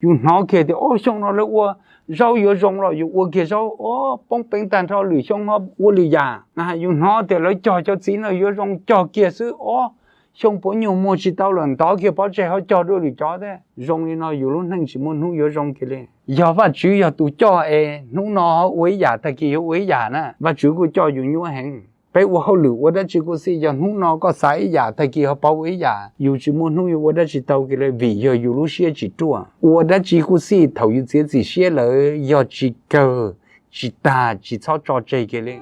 Yus hnov kiag tias ob xyoo no lawv ua zaub yuav zoo los yus ua kiag zaub, ob poob peev tag nrho, lwm xyoo ho ua lwm yam. Yus hnov tias lawv cog cov txiv no yuav zoo, cog kiag xwb, ob xyoo puav nyuag muag tsis tau lawm, ntov kiag pov tseg ho cog dua lwm cov thiab. Zoo li no yus lub neej tsis muaj hnub yuav zoo kiag li. Yog Vajtswv yog tus coj es hnub no ua ib yam, tag kis yuav ua ib yam na, Vajtswv kuj coj yus nyuaj heev. Peb ua hauj lwm ua dab tsi kuj xij, yog hnub no koj xav ib yam, tag kis ho pauv ua ib yam, yus tsis muaj hnub yuav ua dab tsi tau kiag li, vim yog yus lub siab tsis ruaj. Ua dab tsi kuj xij, thaum yus txiav txim siab lawm, yog tsis kawg, tsis tag, tsis txhob tso tseg kiag li.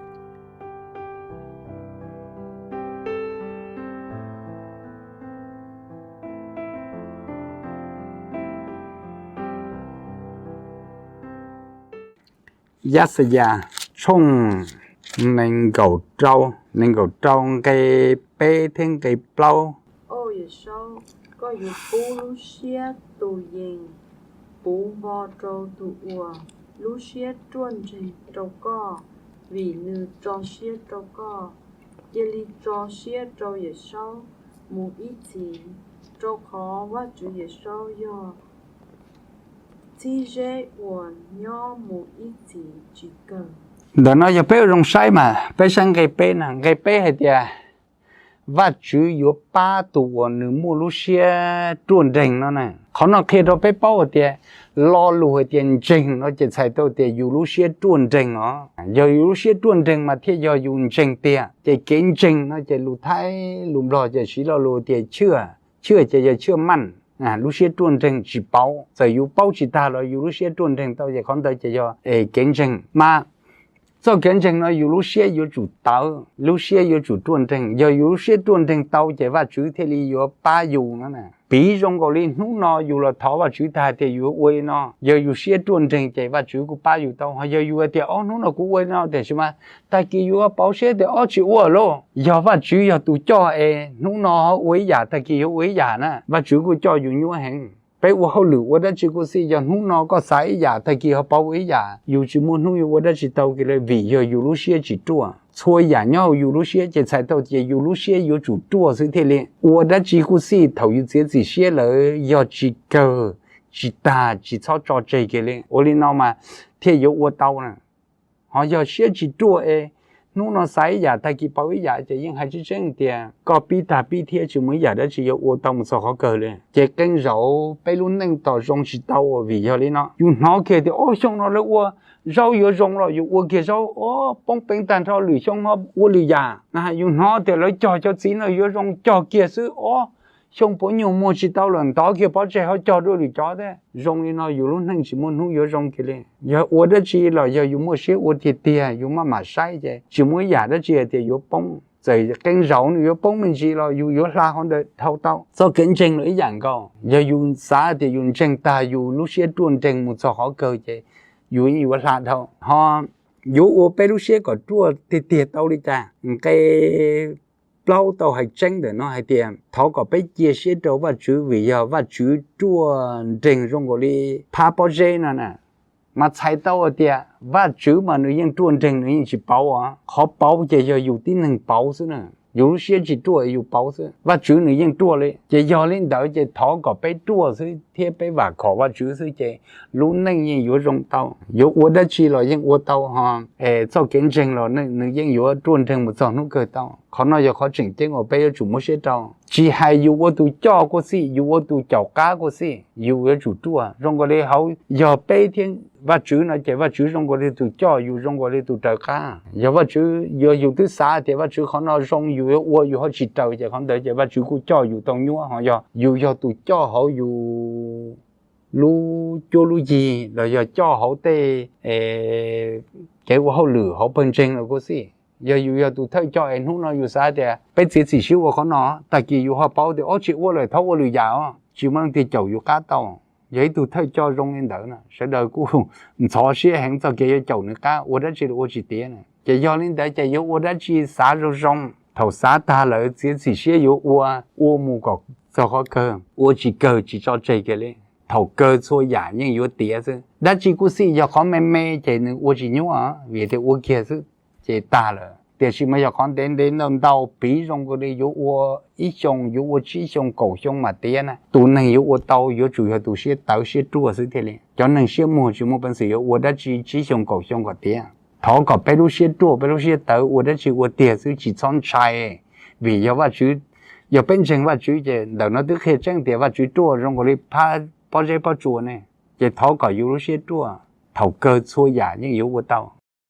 Yaxayas tshooj nees nkaum rau, nees nkaum rau nqe peb thiab nqe plaub. Au Yawm Saub, koj yuav pub lub siab tus yees puv npo rau tus uas lub siab ruaj nreeg rau koj, vim nws tso siab rau koj. Cia li tso siab rau Yawm Saub mus ib txhis, rau qhov Vajtswv Yawm Saub yog txhib zeb uas nyob mus ib txhis tsis kawg. Ntawm no yog peb ua zoo saib mas peb saib nqe peb na, nqe peb hais tias Vajtswv yuav pab tus uas nws muaj lub siab ruaj nreeg no na. Qhov no qhia rau peb paub hais tias lo lus hais tias ntseeg no ces txhais tau tias yus lub siab ruaj nreeg os. Yog yus lub siab ruaj nreeg mas thiaj yog yus ntseeg tiag. Ces kev ntseeg no ces lus Thaib lus Nplog ces siv lo lus tias ເຊື່ອ, ເຊື່ອ ces yog ເຊື່ອໝັ້ນ, lub siab ruaj nreeg tsis pauv. Txawm yus paub tsis tag los yus lub siab ruaj nreeg tau ces qhov ntawd ces yog kev ntseeg mas. Txoj kev ntseeg no yus lub siab yuav tsum tawv, lub siab yuav tsum ruaj nreeg. Yog yus lub siab ruaj nreeg tau ces Vajtswv thiaj li yuav pab yus no na. Piv zoo nkaus li hnub no yus los thov Vajtswv tag hais tias yus ua li no, yog yus siab ruaj nreeg ces Vajtswv kuj pab yus tau. Ho yog yus hais tias ob hnub no kuv ua li no tiam sis mas tag kis yus pauv siab tias ob tsis ua lauj. Yog Vajtswv yog tus coj es hnub no ua ib yam, tag kis yuav ua ib yam na, Vajtswv kuj coj yus nyuaj heev. Peb ua hauj lwm ua dab tsi kuj xij, yog hnub no koj xav ib yam, tag kis ho pauv ua ib yam, yus tsis muaj hnub yuav ua dab tsi tau kiag li, vim yog yus lub siab tsis ruaj. Txhua yam nyob hauv yus lub siab ces txhais tau tias yus lub siab yuav tsum ruaj xwb thiaj li. Ua dab tsi kuj xij, thaum yus txiav txim siab lawm, yog tsis kawg, tsis tag, tsis txhob tso tseg kiag li. Ua li no mas thiaj yuav ua tau na. Ho yog siab tsis ruaj es hnub no xav ib yam, tag kis pauv ib yam ces yeej hais tseeb tseeb tias koj pib tag pib thiab tsis muaj ib yam dab tsi yuav ua tau mus txog qhov kawg li. Ces qee zaum peb lub neej tos zoo tsis tau vim yog li no. Yus hnov kiag tias ob xyoo no lawv ua zaub yuav zoo los yus ua kiag zaub, ob poob peev tag nrho, lwm xyoo ho ua lwm yam. Yus hnov tias lawv cog cov txiv no yuav zoo, cog kiag xwb, ob xyoo puav nyuag muag tsis tau lawm, ntov kiag pov tseg ho cog dua lwm cov thiab. Zoo li no yus lub neej tsis muaj hnub yuav zoo kiag li. Yog ua dab tsi los yog yus muaj siab ua tiag tiag, yus maj mam saib ces tsis muaj ib yam dab tsi hais tias yuav poob. Txawm qee zaum nws yuav poob me ntsis los yus yuav hla qhov ntawd dhau tau. Txoj kev ntseeg los ib yam nkaus, yog yus xav tias yus ntseeg tag, yus lub siab ruaj nreeg mus txog qhov kawg ces yus yeej yuav hla dhau. Ho yuav ua peb lub siab kom ruaj tiag tiag tau li cas? Nqe plaub tau hais tseeb ntawm no hais tias thov kom peb cia siab rau Vajtswv vim yog Vajtswv ruaj nreeg zoo nkaus li phab pob zeb no na. Mas txhais tau tias Vajtswv mas nws yeej ruaj nreeg, nws yeej tsis pauv os. Qhov pauv ces yog yus tib neeg pauv xwb na. Yus lub siab tsis ruaj yus pauv xwb, Vajtswv nws yeej ruaj li. Ces yog li ntawd ces thov kom peb ruaj xwb thiab peb vam khom Vajtswv xwb ces lub neej yeej yuav zoo tau. Yuav ua dab tsi los yeej ua tau ho. Es txoj kev ntseeg los nws yeej yuav ruaj nreeg mus txog hnub kawg tau. Qhov no yog qhov tseem ceeb uas peb yuav tsum muab siab rau. Tsis hais yus ua tus coj kuj xij, yus ua tus caum qab kuj xij, yus yuav tsum ruaj. Zoo nkaus li hauv yog peb thiab Vajtswv no ces Vajtswv zoo nkaus li tus coj, yus zoo nkaus li tus raws qab. Yog Vajtswv, yog yus twb xav tias Vajtswv qhov no zoo yus yuav ua, yus ho tsis raws ces qhov ntawd ces Vajtswv kuj coj yus tau nyuaj. Ho yog yus yog tus coj hauv yus lub cuab lub yig los yog coj hauv tej kev ua hauj lwm hauv pawg ntseeg los kuj xij. Yog yus yog tus thawj coj es hnub no yus xav tias peb txiav txim siab ua qhov no, tag kis yus ho paub tias ob tsis ua lawm, thov ua lwm yam os, tsis muaj leej twg caum yus qab tau. Yog ib tug thawj coj zoo li ntawd na, sawv daws kuj ntxhov siab heev txog kev yuav caum nws qab, ua dab tsi los ua tsis tiav na. Ces yog li ntawd ces yuav ua dab tsi xav zoo zoo. Thaum xav tag lawm txiav txim siab yuav ua, ua mus kom txog qhov kawg, ua tsis kawg tsis tso tseg kiag li. Thaum kawg txhua yam yeej yuav tiav xwb. Dab tsi kuj xij, yog qhov me me ces nws ua tsis nyuaj, vim tias ua kiag xwb ces tag lawm. Tiam sis mas yog qhov ntev ntev ntau ntau, piv zoo nkaus li yuav ua ib xyoos, yuav ua tsib xyoos kaum xyoo mas tiav na, tus neeg yuav ua tau yuav tsum yog tus siab tawv siab ruaj xwb thiaj li. Cov neeg siab muag tsis muaj peev xwm yuav ua dab tsi tsib xyoos kaum xyoo kom tiav. Thov kom peb lub siab ruaj, peb lub siab tawv, ua dab tsi ua tiag xwb, tsis txhob ntshai, vim yog Vajtswv, yog peb ntseeg Vajtswv ces ntawm no twb qhia tseeb tias Vajtswv ruaj zoo nkaus li pob zeb pob tsuas ne. Ces thov kom yus lub siab ruaj, thaum kawg txhua yam yeej yuav ua tau.